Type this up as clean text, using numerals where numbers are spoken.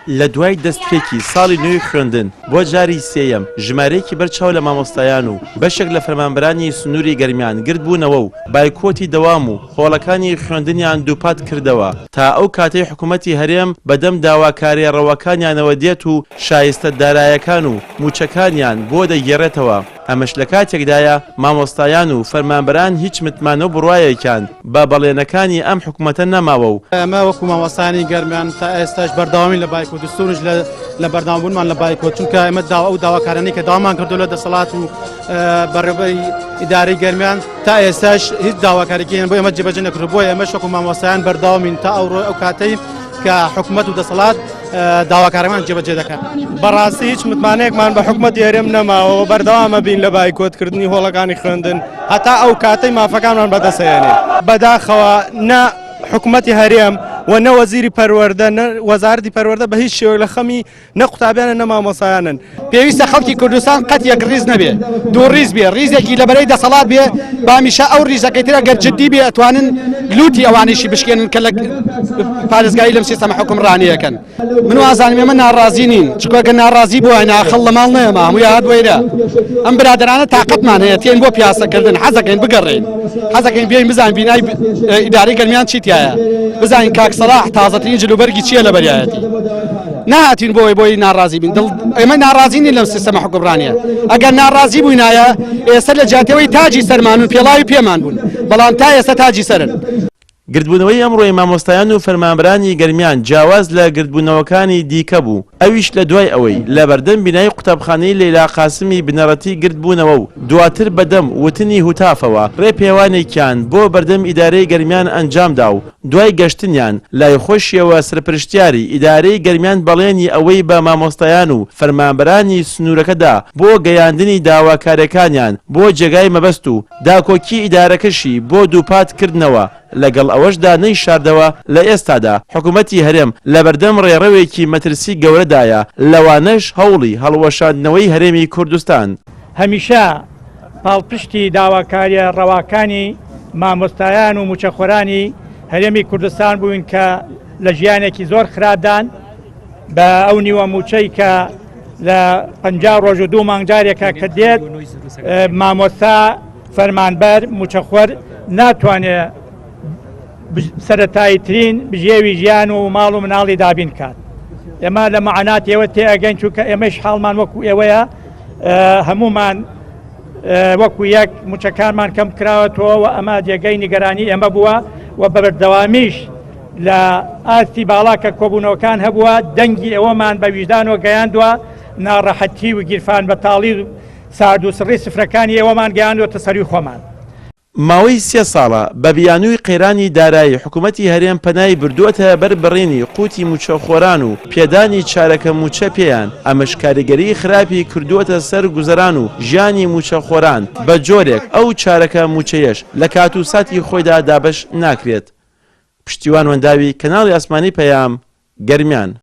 لە دوای دەستپێکی ساڵی نوێی خوێندن بۆ جاری سێیەم ژمارەیەکی بەرچاو لە مامۆستایان و بەشێک لە فەرمانبەرانی سنووری گەرمیان گردبوونەوە و بایکۆتی دەوام و هۆڵەکانی خوێندنیان دووپات کردەوە تا ئەو کاتەی حکوومەتی هەرێم بەدەم داواکارییە ڕەواکانیانەوە دێت و شایستە دارایەکان و مووچەکانیان بۆ دەگێڕێتەوە. ئەمەش لە کاتێکدایە مامۆستایان و فەرمانبەران هیچ متمانە و بڕوایەکیان بە بەڵێنەکانی ئەم حکومەتە نەماوە و. ئێمە وەکو مامۆستایانی گەرمیان تا ئێستاش بەردەوامین لە بایکۆت و سوورش لە بەردەوامبوونمان لە بایکۆت، چونکە ئێمە داوا ئەو داواکارانەی کە داوامان کردووە لە دەسەڵات و بەڕێوەبەری ئیدارەی گەرمیان تا ئێستاش هیچ داواکاریەکیان بۆ ئێمە جێبەجێ نەکردووە، بۆیە ئێمەش وەکو مامۆستایان بەردەوامین تا ئەو ڕۆ ئەو کاتەی کە حکومەت و دەسەڵات داواکارەکان جێبەجێ دەکەن. بەڕاستی هیچ متمانەیەکمان بە حکومەتی هەرێم نەماوە و بەردەوامە بین لە بایکۆتکردنی هۆڵەکانی خوێندن هەتا ئەو کاتەی مافەکانمان بەدەستهێنین. بەداخەوە نە حکومەتی هەرێم و نە وەزیری پەروەردە نە وەزارەتی پەروەردە بە هیچ شێوەیەک لە خەمی نە قوتابیانن نە مامۆستایانن. پێویستە خەڵکی کوردستان قەت یەک ڕیز نەبێ دوو ڕیز بێ ڕیزێکی لە بەرەی دەسەڵات بێ با هەمیشە ئەو ڕیزەکەی تر ئەگەر جدی بێ ئەتوانن لوتی ئەوانیشی بشکێنن کە لە پارێزگاری لەم سیستەمە حوکمڕانیەکەن من وازانم ئێمە ناڕازی نین چونکە گەر ناڕازی بووایە خەڵ لە ماڵ نەیەما هەمووی هات وەیرە ئەم برادەرانە تاقەتمان هەیە تێن بۆ پیاسەکردن حەزەکەین بگەڕێین حەزەکەین بێین بزانین بینای ئیدارەی گەرمیان چی تایە بزانین کاک سەڵاح تازەترین جلوبەرگی چییە لە بەریایەتی نەهاتین بۆی بۆی ناڕازی بین دڵ ئێمە ناڕازی نین لەم سیستەمە حوکمڕانیە ئەگەر ناڕازی بووینایە ئێستا لە جیاتەوەی تاجی سەرمان و پێڵاوی پێمان بوون بەڵام تا ئێستا تاجی سەرن. گردبوونەوەی ئەمڕۆی مامۆستایان و فەرمانبەرانی گەرمیان جیاواز لە گردبوونەوەکانی دیکە بوو، ئەویش لە دوای ئەوەی لە بەردەم بینای قوتابخانەی لەیلا قاسمی بنەڕەتی گردبوونەوە و دواتر بەدەم وتنی هوتافەوە ڕێپێوانێکیان بۆ بەردەم ئیدارەی گەرمیان ئەنجامدا و دوای گەشتنیان لای خۆشیەوە سەرپرشتیاری ئیدارەی گەرمیان بەڵێنی ئەوەی بە مامۆستایان و فەرمانبەرانی سنوورەکە دا بۆ گەیاندنی داواکاریەکانیان بۆ جێگای مەبەست و داکۆکی ئیدارەکەشی بۆ دووپات کردنەوە، لەگەڵ ئەوەشدا نەیشاردەوە لە ئێستادا حکومەتی هەرێم لەبەردەم ڕێڕەوێکی مەترسی گەورەدایە لەوانەش هەوڵی هەڵوەشاندنەوەی هەرێمی کوردستان. هەمیشە پاڵپشتی داواکارییە ڕەواکانی مامۆستایان و مووچەخۆرانی هەرێمی کوردستان بووین کە لە ژیانێکی زۆر خراپدان بە ئەو نیوە مووچەی کە لە 50 ڕۆژ و دوو مانگ جارێکە کە دێت مامۆستا فەرمانبەر مووچەخۆر ناتوانێت سەرەتاییترین بژێوی ژیان و ماڵ و مناڵی دابین کات. ئێمە لە مەعاناتی ئێوە تێئەگەین چونکە ئێمەش حاڵمان وەکو ئێوەیە هەمومان وەکو یەک موچەکانمان کەم کراوەتەوە و ئەمە جێگەی نیگەرانی ئێمە بووە و بە بەردەوامیش لە ئاستی باڵا کە کۆبوونەوەکان هەبووە دەنگی ئێوەمان بە ویژدانەوە گەیاندووە ناڕەحەتی و گیرفان بەتاڵی و سارد و سڕی سفرەکانی ئێوەمان گەیاندووەتە سەروی خۆمان. ماوەی سێ ساڵە بە بیانووی قەیرانی دارایی حکومەتی هەرێم پەنای بردووەتە بەر بڕینی قوتی مووچەخۆران و پێدانی چارەکە مووچە پێیان، ئەمەش کاریگەری خراپی کردووەتە سەر گوزەران و ژیانی مووچەخۆران بە جۆرێک ئەو چارەکە مووچەیەش لە کات و ساتی خۆیدا دابەش ناکرێت. پشتیوان وەنداوی، کەناڵی ئاسمانی پەیام، گەرمیان.